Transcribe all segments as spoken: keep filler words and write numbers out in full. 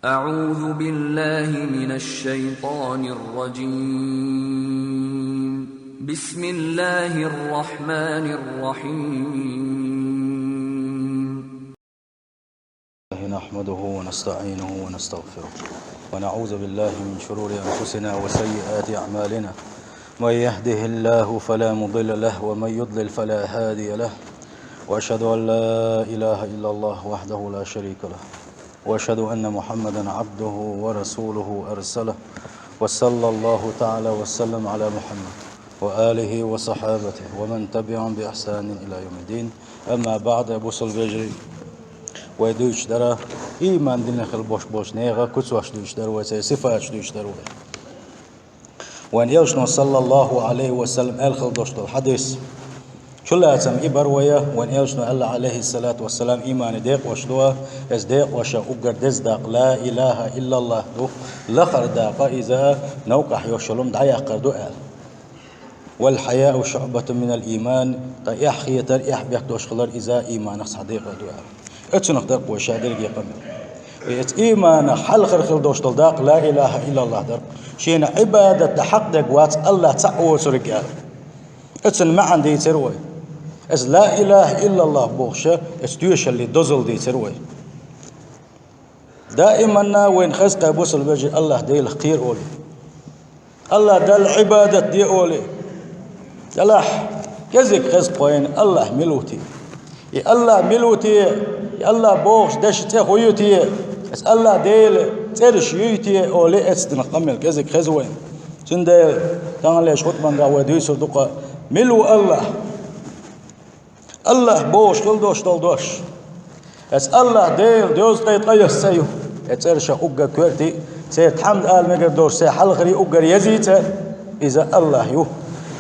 أعوذ بالله من الشيطان الرجيم. بسم الله الرحمن الرحيم. نحمده ونستعينه ونستغفره، ونعوذ بالله من شرور أنفسنا وسيئات أعمالنا. من يهده الله فلا مضل له، ومن يضلل فلا هادي له. وأشهد أن لا إله إلا الله وحده لا شريك له، وأشهد أن محمدا عبده ورسوله أرسله، وصلى الله تعالى وسلم على محمد وآله وصحابته ومن تبعهم بإحسان إلى يوم الدين. أما بعد، бусалба вежарий, вай дуьйцуш дара ийман динах хила бош болчу нехан куцаш дуьйцуш дара вай, церан сифаташ дуьйцуш дара вай. Вайн Элчано, саллаллаху Ӏалайхи ва саллам, аьлла хила долуш долу хьадис. Чулацам и бара вай, вайн Элчано аьлла, Ӏалайхиссалату вассалам, ийманан декъош ду, иза декъоша уггар деза дакъа ла илаха иллаллах ду, лахара дакъа иза новкъахь йолу хӀума дӀаяккхар ду аьлла. «Вал хьаяу шуӀбатун минал ийман», ткъа эхь хетар, эхь беттош хилар иза ийманах цхьа декъа ду аьлла. Оцунах дара-кх вай ша дерриге къамел. И оцу ийманах хьалхара хила долуш долу дакъа ла илаха иллаллах дара-кх. Шена Ӏибадат дан хьакъ дерг вац АллахӀ цхьаъ воцург аьлла. Оцун маьӀна дийцира вай. Иза ла илаха иллаллах бохуш, иза тоьшаллин дозалла дийцира вай. Даиманна вайна хаза кхаьбна бусалба вежарий АллахӀ Делах кхера олий. АллахӀ Далла Ӏибадат де олий. Делахь, кӀезиг хеза-кх вайна АллахӀ мила ву те. И АллахӀ мила ву те, и АллахӀ бохучу дешан цӀе хӀун ю те, иза АллахӀ Делан цӀераш юй те олий, оцу динах къамел кӀезиг хеза вайна. Цундела таханлерчу хутбангахь вай дуьйцур ду-кх, мила ву АллахӀ. АллахӀ бохуш хила долуш долу дош. Иза АллахӀ Делан доьзткъе ткъайоьсна цӀе ю. И цӀераш уггар коьртий, церан тхьамда ала мегар долуш, церан хьалхарий уггар езий цӀе, иза АллахӀ ю.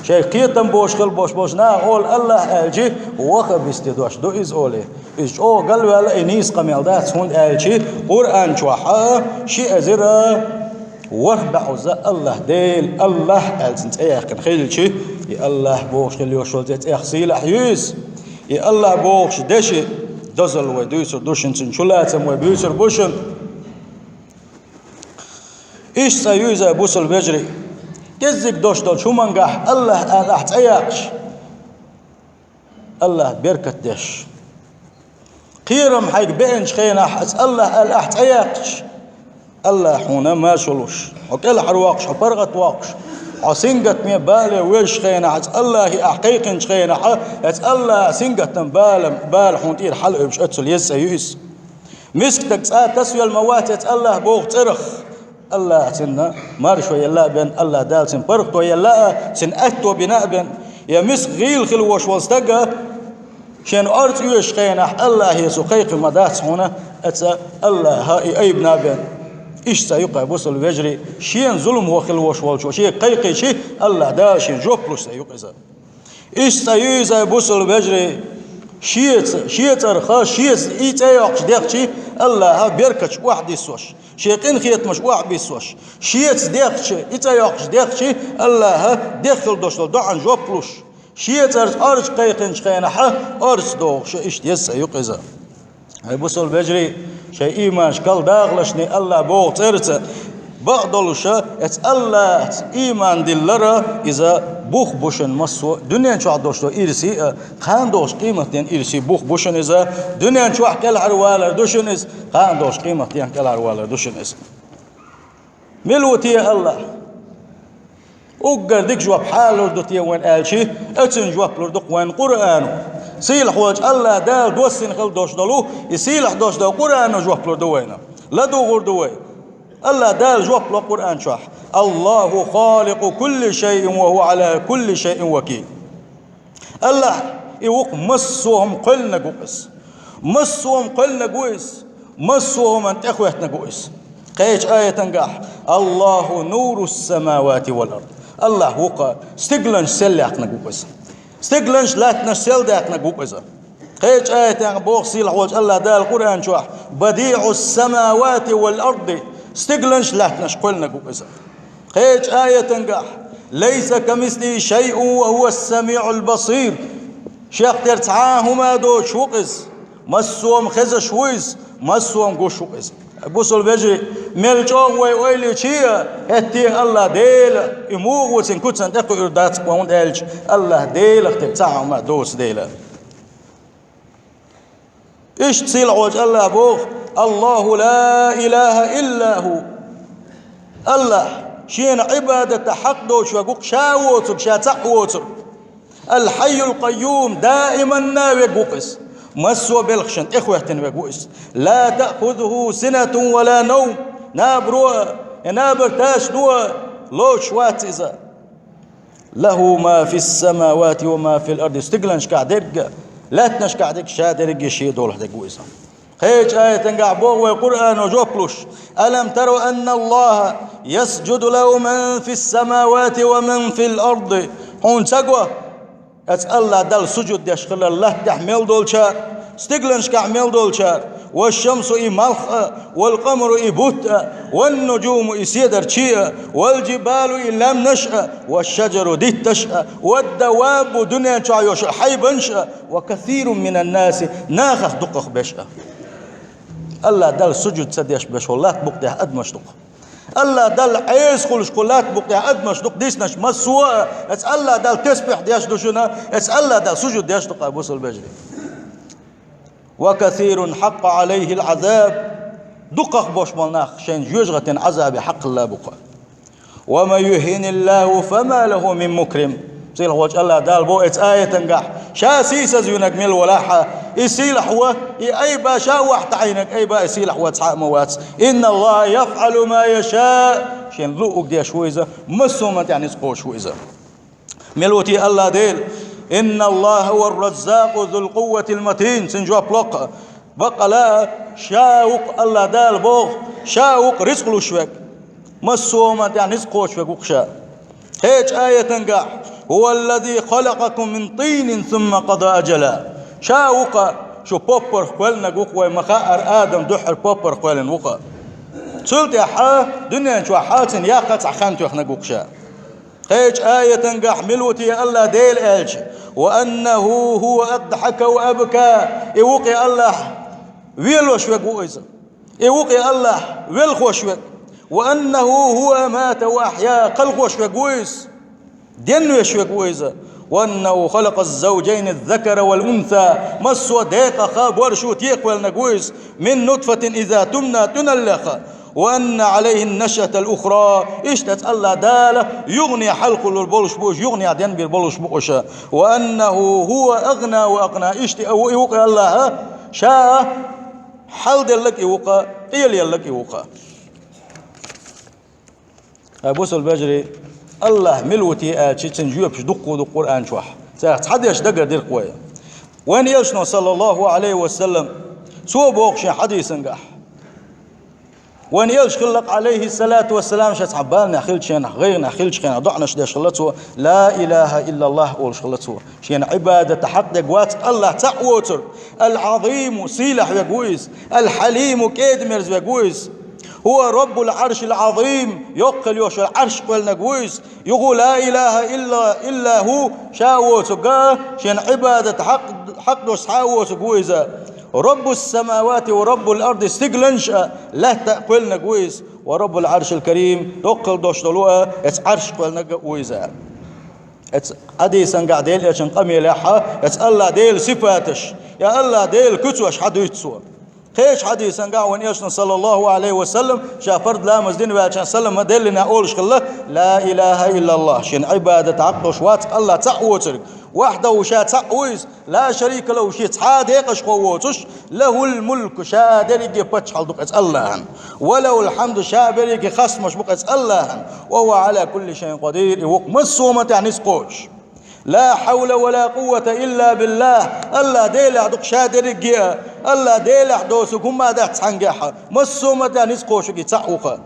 Шайн кхетам бохуш хила болуш болчу наха олу АллахӀ аьлча, ваххабистийн дош ду иза олий. Иза чӀогӀа галваьлла, и нийса къамел дац, хӀунда аьлча Къуръан чохь а ши эзар ворхӀ бӀозза АллахӀ Дела, АллахӀ аьлла цуьнан цӀе яьккхина хилча, и АллахӀ бохуш хила йолуш йолу цӀе цӀех сийлахь ю иза. И АллахӀ бохучу дешан дозалла вай дуьйцур ду шуна, цуьнан чулацам вай буьйцур бу шуна. Иштта цӀе ю иза, бусалба вежарий. Кӏеззиг долуш долчу хӀумангахь АллахӀ аьлла ахь цӀе яккхаш, АллахӀ беркат деш. Кхерам хьайга беанчу хенахь, аса АллахӀ аьлла ахь цӀе яккхаш, АллахӀ хьуна маршо луш, хьо кӀелхьарвоккхуш, хьо паргӀатвоккхуш, хьо сингаттаме бале вевзачу хенахь, аса АллахӀе ахь кхайкхинчу хенахь, аса АллахӀ сингаттам бала, бала хьуна тӀера хьалаоьбуш, оццул еза цӀе ю иза. Миска стаг цкъа тасавелла ма вац, аса АллахӀ боху цӀерах. АллахӀа цунна маршо елла а бен, АллахӀ Дала цунна паргӀато елла а, цунна аьтто бина а бен. Я миска гӀийла хила вош волу стага, шен орца оьшучу хенахь, АллахӀе цо кхайкхина ма дац хьуна, аса АллахӀа и айбина а бен. Иштта цӀе ю-кх, бусалба вежарий, шена зуламхо хила вош волчо шега кхайкхича, АллахӀ Дала шена жоп луш цӀе ю-кх иза. Иштта цӀе ю иза, бусалба вежарий, шеца, шен цӀарах, шеца и цӀе йоккхуш дехча, АллахӀа беркаташ охьадиссош, шен къинхетамаш охьабиссош, шеца дехча, и цӀе йоккхуш дехча, АллахӀа дехна долуш долу доӀанна жоп луш, шен цӀарца орца кхайкхинчу хенахь, орца дохуш, иштта еза цӀе ю-кх иза. Хьай бусалба вежарий, шайн ийманаш кхалдахалаш, АллахӀ боху цӀерца бакъдолуш, аса АллахӀца ийман диллар, иза бух бу шуна массо а, дуьнен чохь долуш долу ирсе а, кхана долуш къематдийнахь ирсе бух бу шуна иза, дуьнен чохь кӀелхьарвалар ду шуна иза, кхана долуш къематдийнахь кӀелхьарвалар ду шуна иза. Мила ву те АллахӀ? Уггар дика жоп хьан лур ду те вайна аьлча, оцунна жоп лур ду-кх вайна Къуръано. Сийлахьволчу АллахӀ Дала доссийна хила долуш долу, и сийлахь долуш долу Къуръано жоп лур ду вайна. ЛадугӀур ду вай. АллахӀ Дала жоп ло Къуръан чохь: «Аллаху халикъу кулли шайин ва хува ала кулли шайин вакил». АллахӀ, и ву-кх массо а хӀума кхоьллинарг ву-кх иза. Массо а хӀума кхоьллинарг ву иза. Массо а хӀуманна тӀехӀоьттинарг ву иза. Кхечу аятангахь: «Аллаху нуру ссамавати вал ард». АллахӀ ву-кх стигланаш сел яьккхинарг ву-кх иза. Стигланаш, латтанаш сел даьккхинарг ву-кх иза. Кхечу аятангахь боху сийлахьволчу АллахӀ Дала Къуръан чохь: «Бадиъу ссамавати вал арди». Стигланаш, латтанаш кхоьллинарг ву-кх иза. Кхечу аятангахь: «Лайса камислихи шайъун ва хува ссамиъул басир». Шех тера цхьа а хӀума доцуш ву-кх иза. Массо а хӀума хезаш ву иза, массо а хӀума гуш ву-кх иза. Бусалба вежарий, мел чӀогӀа вай ойла йича а, хӀетте а АллахӀ Дела, и муха ву цун куц, цунна тӀекхуьур дац, хӀунда аьлча АллахӀ Делах тера цхьа хӀума доцу дела. Иштта сийлахьчу АллахӀа боху: «Аллаху ла илаха илла ху». АллахӀ, шена Ӏибадатан хьакъ доцуш верг ву-кх, ша воцург, ша цхьаъ воцург. «Ал-Хьайюл-Къайюм», даиманна верг ву-кх иза. Массо а белхашна тӀехӀоьттина верг ву иза. «Ла таъхузуху синатун ва ла навм». Набаро а, я набаран ташно а лоцуш вац иза. «Лаху ма фис-самавати ва ма фил-арди». Стигланашкахь дерг а, лаьттанашкахь дерг а, ша дерриге шен долахь дерг ву иза. Кхечу аятангахь боху вай Къуръано жоп луш: «Алам тара анна Аллаха ясджуду лаху ман фис-самавати ва ман фил-арди». Хьуна ца го, оцу АллахӀ Далла сужуд деш хилар латтехь мел долчара, стигланашкахь мел долчара, «Ва шамсу», и малх а, «вал къамару», и бутт а, «ван нуджуму», и седарчий а, «вал джибалу», и лаьмнаш а, «ва шаджару», дитташ а, «ва даваббу», дуьнен чохь йолуш хьайбанаш а, «ва касирун минан наси», нахах дукхах берш а. АллахӀ Далла сужуд ца деш берш хӀокху латта букъа тӀехь адамаш ду-кх. АллахӀ Далла Ӏеса хуьлуш кху латта букъа тӀехь адамаш ду-кх, диснарш массо а, оцу АллахӀ Далла тасбихь деш ду шуна, оцу АллахӀ Далла сужуд деш ду-кх, бусалба вежарий. «Ва касирун хьакъкъа Ӏалайхил Ӏазаб». Дукхах болуш болу нах шайна жоьжахатин Ӏазабе хьакхалла бу-кх. «Ва ман юхӀиниллаху фама лаху мин мукрим». Сийлахьчу АллахӀ Дала боху оцу аятангахь: ша сийсазвинарг мила валахь а, и сийлахь ву, и айба, ша охьатаӀийнарг айба, и сийлахь ву, цхьа а ма вац. «Инна Аллаха яфӀалу ма яша». Шена луъург деш ву иза, массо а хӀуманна тӀехь ницкъ кхочуш ву иза. Мила ву те АллахӀ Дела? «Инна Аллаха хӀуа ар-Раззакъу зул-къувватил-матин». Цуьнан жоп ло-кх: баккъала а, ша ву-кх АллахӀ Дала боху, ша ву-кх рицкъ луш верг. Массо а хӀуманна тӀехь ницкъ кхочуш верг ву-кх ша. Кхечу аятангахь: «ХӀуа аллази халакъакум мин тӀинин сумма къада аджала». Ша ву-кх шу поппарх кхоьллинарг ву-кх, вай ма-хаъара, Адам дуьххьара поппарх кхоьллина ву-кх. Цул тӀаьхьа дуьнен чохь цуьнан яккха цхьа хан тоьхнарг ву-кх ша. Кхечу аятангахь мила ву те АллахӀ Дела аьлча: «Ва аннаху хӀуа адхьака ва абка». И ву-кх и АллахӀ велош верг ву иза. И ву-кх и АллахӀ велхош верг. «Ва аннаху хӀуа амата ва ахья», кхалхош верг ву иза. Денвеш верг ву иза. «Ва аннаху халакъа ззавджайни ззакара вал унса». Массо а декъах а, борша а текхоьллинарг ву иза. «Мин нутфатин иза тумна», тӀуьналлех а. «Ва анна Ӏалайхин нашатал ухра». Иштта оцу АллахӀ Дала юхане хьалакхуьллур болуш бу уьш, юханехь денбийр болуш бу уьш. «Ва аннаху хӀуа агӀна ва акъна». Иштта а ву и ву-кх АллахӀ, ша хьалделларг и ву-кх, къелаелларг и ву-кх. Ай, бусалба вежарий, АллахӀ мила ву те аьлча, цуьнан жоьпаш дуккха а ду-кх Къуръан чохь. Царах цхьадерш дагардира-кх вай. Вайн элчано, саллаллаху Ӏалайхи ва саллам, цо боху шен хьадисангахь: вайн элча хилла-кх, Ӏалайхиссалату вассалам, ша цхьа баланехь хилча хенахь, гӀайгӀанехь хилча хенахь, доӀанаш деш хилла цо, «Ла илаха иллаллахӀ» олуш хилла цо. Шена Ӏибадатан хьакъ дерг вац АллахӀ цхьаъ воцург. «Ал-Ӏазиму», сийлахь верг ву иза. «Ал-Хьалиму», кӀеда-мерза верг ву иза. «ХӀуа Роббул-Ӏаршил-Ӏазим», йоккха йолуш йолу Ӏарш кхоьллинарг ву иза. Юха «Ла илаха илла, илла хӀу», ша воцург а, шена Ӏибадатан хьакъ, хьакъ долуш цхьаъ воцург ву иза. «Роббус-самавати ва Роббул-арди», стигланаш а, лаьтта а кхоьллинарг ву иза. «Ва Роббул-Ӏаршил-Карим», доккхал долуш долу а, оцу Ӏарш кхоьллинарг а ву иза. Оцу хьадисангахь Делан элчан къамелехь а, оцу АллахӀ Делан сифаташ, я АллахӀ Делан куьцаш хьадуьйцу цо. Кхечу хьадисангахь вайн элчано, саллаллаху Ӏалайхи ва саллам, ша фард ламаз дина ваьлча салам ма-деллинехь олуш хилла: «Ла илаха иллаллахӀ», шена Ӏибадатан хьакъ долуш вац АллахӀ цхьаъ воцург. «ВахьдахӀу», ша цхьаъ ву иза. «Ла шарика лахӀу», шен цхьа а декъашхо воцуш. «ЛахӀул-мулку», ша дерриге паччахьалла ду-кх оцу АллахӀан. «Ва лахӀул-хьамду», ша берриге хастамаш бу-кх оцу АллахӀан. «Ва хӀуа Ӏала кулли шайин къадир», и ву-кх массо а хӀуманна тӀехь ницкъ кхочуш. «Ла хьавла ва ла къуввата илла биллахӀ». АллахӀ Делехь ду-кх ша дерриге а, АллахӀ Делехь доцург хӀумма дац цхьаьнгахь а. Массо а хӀуманна тӀехь ницкъ кхочург и цхьаъ ву-кх.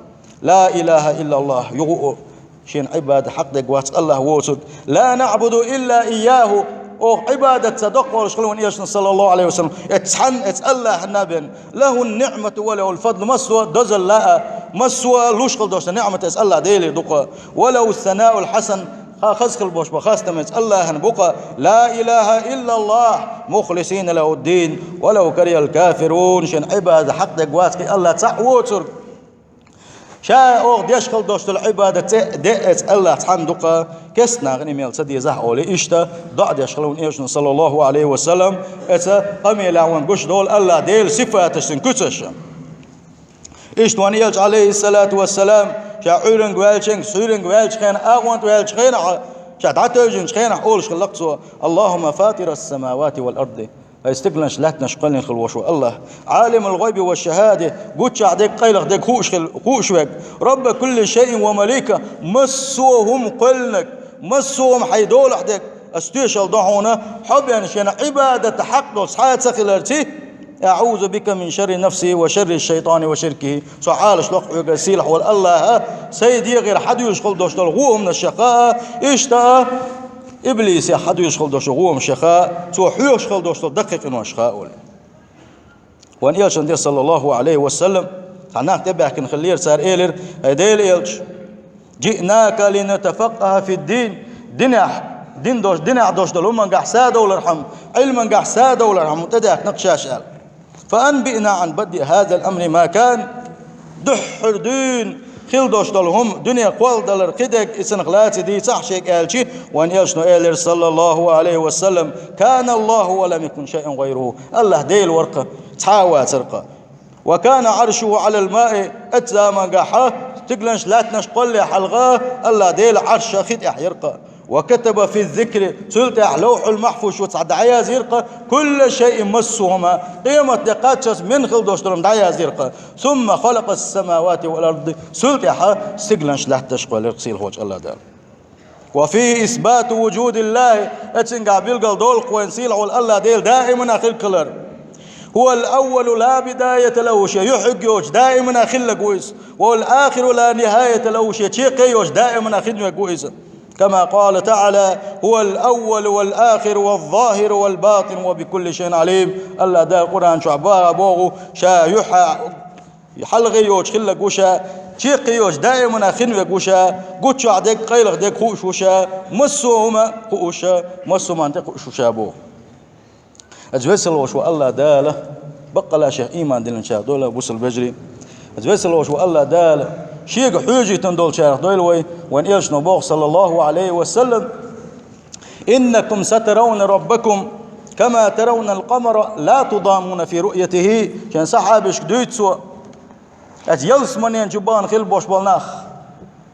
«Ла илаха иллаллахӀ», юха а, шена Ӏибадатан хьакъ дерг вац АллахӀ воцург. «Ла наъбуду илла ийяхӀу». Оха Ӏибадат ца до-кх олуш хилла вайн элчано, саллаллаху Ӏалайхи ва саллам, оцу цхьанна, оцу АллахӀанна бен. «ЛахӀун-ниӀмату ва лахӀул-фадл», массо а дозалла а, массо а луш хилла долуш ниӀмат оцу АллахӀ Делера ду-кх. «Ва лахӀус-санаул-хьасан», Ха хаза хила болуш бу хастамца Аллахьан бу-кх: «Ла илаха иллаллахь, мухлисина лахӀуддин, валав карихӀал кафирун», шен Ӏибадат хьакъ дерг вац кхин Аллахь цхьаъ воцург. Ша оха деш хила долуш долу Ӏибадат цӀе а, де а эца Аллахь цхьанна ду-кх, кестта нахана и мел ца дезахь олий, иштта доӀа деш хила ву элчано, саллаллаху Ӏалайхи ва саллам, эца къамелехь вайна гуш долу Аллахь Делан сифаташ, цуьнан куьцаш. Иштта вайн элча, Ӏалайхиссалату вассалам, ша Ӏуьйранга ваьлча, суьйранга ваьлча хенахь, агӀонта ваьлча хенахь, ша дӀатевжинчу хенахь олуш хилла-кх цо: «Аллахумма фатирас-самавати вал арди». Ай стигланаш, лаьттанаш кхоьллина хила волуш ву Аллахь. «Ӏалимал гӀайби ва шахада», гучахь дерг, къайлаха дерг хууш хила, хууш верг. «Рабба кулли шайин ва малика», массо а хӀума кхоьллинарг, массо а хӀума хьайн долахь дерг, ас тоьшалла до хьуна, хьо бен шена Ӏибадат хьакъ долу цхьа а ца хиларца, «АӀузу бика мин шарри нафси ва шарри шайтани ва ширкихи». Со Ӏалаш ло-кх хьоьга, сийлахь волу Аллахьа, сайн дегӀера хьан дуьйлуш хила долуш долу вон хӀуманаш ша хаьа, иштта а иблисех хьан дуьйлуш хила долуш долу вон хӀуманаш ша хаьа, цо хьоьхуш хила долуш долу даккхий къинош хаьа олий. Вайн элчано дира, саллаллаху Ӏалайхи ва саллам, цхьа нах тӀебаьхкина хиллера, цара элира: «Ай Делан элча, жиънака линатафаккъахӀа фид-дин, динехь, дин долуш, динехь долуш долу хӀумангахь садовлархьама, Ӏилмангахь садовлархьама тӀедаьхкина-кх ша», аьлла. «Фа анбиъна Ӏан бадиъи хӀазал амри ма кан». Дуьххьара дуьйна хила долуш долу хӀума, дуьне кхолладалар, кхидерг, и цунах лаьцна дийцахь шега аьлча, вайн элчано элира, саллаллаху Ӏалайхи ва саллам: «Кана Аллаху ва лам якун шайъун гӀайруху». Аллахь Дела вара-кх, цхьа а вацара-кх. «Ва кана Ӏаршуху Ӏалал маи», оцу замангахь стигланаш, лаьттанаш кхоллале хьалха Аллахь Делан Ӏарш хи тӀехь яра-кх. «Ва катаба фи зикри», цул тӀаьхьа Лавхьул Махьфуз чу цхьа дӀаязйира-кх, «кулла шайин», массо а хӀума, къематде кхаччалц мел хила долуш долу хӀума дӀаязйира-кх. «Сумма халакъас-самавати вал ард», цул тӀаьхьа стигланаш, лаьттанаш кхоьллира-кх сийлахьчу Аллахь Дала. «Ва фихи исбату вужудиллахи», оцуьнгахь билгал долу-кх вайн сийлахь волу Аллахь Дела даимана хилларг хилар. «ХӀувал аввалу ла бидайата лаху», шен юьхь-хьиг йоцуш даимана хилларг ву иза. «Вал ахиру ла нихайата лаху», шен чекх а йоцуш даимана хинверг ву иза. «Кама къала таӀала: хӀувал аввалу вал ахиру ваз захиру вал батину ва бикулли шайин Ӏалим». Аллахь Дала Къуръан чохь баха боху: ша юьхь а, хьалха а йоцуш хилларг ву ша, чекх а йоцуш даимана хинверг ву ша, гучахь дерг, къайлаха дерг хууш ву ша, массо а хӀума хууш ша, массо а хӀуманна тӀекхуьуш ву ша боху. Аса веза хила волуш волу Аллахь Дала баккъалла шех ийман диллинчарах дойла, бусалба вежарий. Аса веза хила волуш волу Аллахь Дала шега хьожийтина долчарах дойла вай, вайн элчано боху, саллаллаху Ӏалайхи ва саллам: «Иннакум сатаравна раббакум, кама таравнал къамара, ла тудаммуна фи руъятихи». Шен сахьабашка дуьйцу цо, аса ялсаманен чу бахана хила болуш болу нах.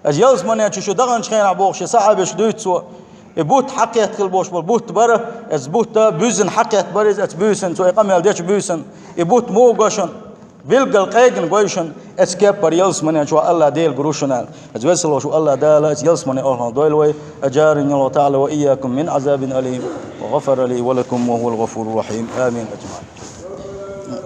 Аса ялсаманен чу шу даханчу хенахь, боху, шен сахьабашка дуьйцу цо, и бутт хьакхетта хила болуш болу бутт бара, аса бутт буьззина хьакхетта бара иза, аса буьйсанна, цо и къамел дечу буьйсанна. И бутт муха го шуна? Билггал къегина гой шуна, аса кеппара ялсаманен чохь Аллахь Дела гур ву шуна аьлла. Аса веза хила волуш волу Аллахь Дала аса ялсаманен охьалгӀа дойла вай, аджарани Аллаху таӀала ва ийякум мин Ӏазабин алим, ва гӀафара ли ва лакум, ва хӀувал гӀафуру рахьим. Амин. Аджмаин.